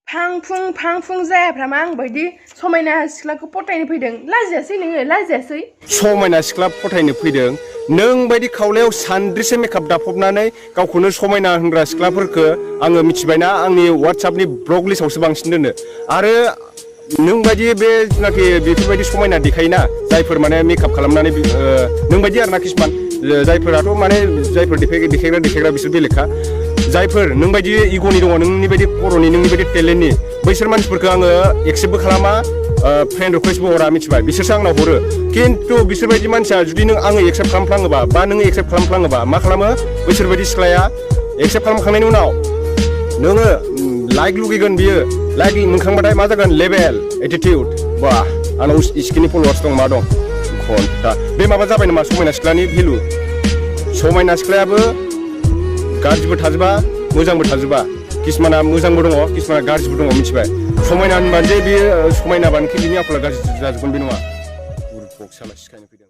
फां फुं जायाफ्रामा आं बायदि समायना सिख्लाखौ फटायनो फैदों लाजियासै नोङो लाजियासै समायना सिख्ला फटायनो फैदों नों बायदि खावलायाव सान्द्रिसे मेकआप दाफबनानै गावखौनो समायना होनग्रा सिख्लाफोरखौ आङो मिथिबायना आंनि वाट्सएपनि ब्लग लिस्टआवसो बांसिन दोनो आरो नों बायदि बे जेनाखि बेफोरबायदि समायना देखायोना जायफोर माने मेकआप खालामनानै नों बायदि आरोना किसुमान जायफोराथ' माने जायफोर देखायग्रा बिसोर बेलेगखा जायफोर नों बायदि इग'नि दङ नोंनि बायदि खर'नि नोंनि बायदि टेलेन्टनि बैसोर मानसिफोरखौ आङो एक्सेप्टबो खालामा फ्रेन्ड रिकुवेस्टबो हरा मिथिबाय बिसोरसो आंनाव हरो खिन्थु बिसोरबायदि मानसिया जुदि नों आङो एक्सेप्ट खालामफ्लाङोबा बा नोङो एक्सेप्ट खालामफ्लाङोबा मा खालामो बैसोरबायदि सिख्लाया एक्सेप्ट खालामखांनायनि उनाव नोङो लाइक लुगैगोन बियो लाइक मोनखांबाथाय मा जागोन लेभेल एटिटिउड बा आंनाव स्किननि फलोवार्स दं मा दं घन्टा बे माबा जाबाय नामा समायना सिख्लानि भेलु समायना सिख्लायाबो गाज्रिबो थाजोबा मोजांबो थाजोबा किसुमाना मोजांबो दङ किसुमाना गाज्रिबो दङ मिथिबाय समायना होनबानो जे बेयो समायनाबानोखि बिनि आखला गाज्रि जाजोबगोन बे नङा बुरबक साला सिखायनो फैदों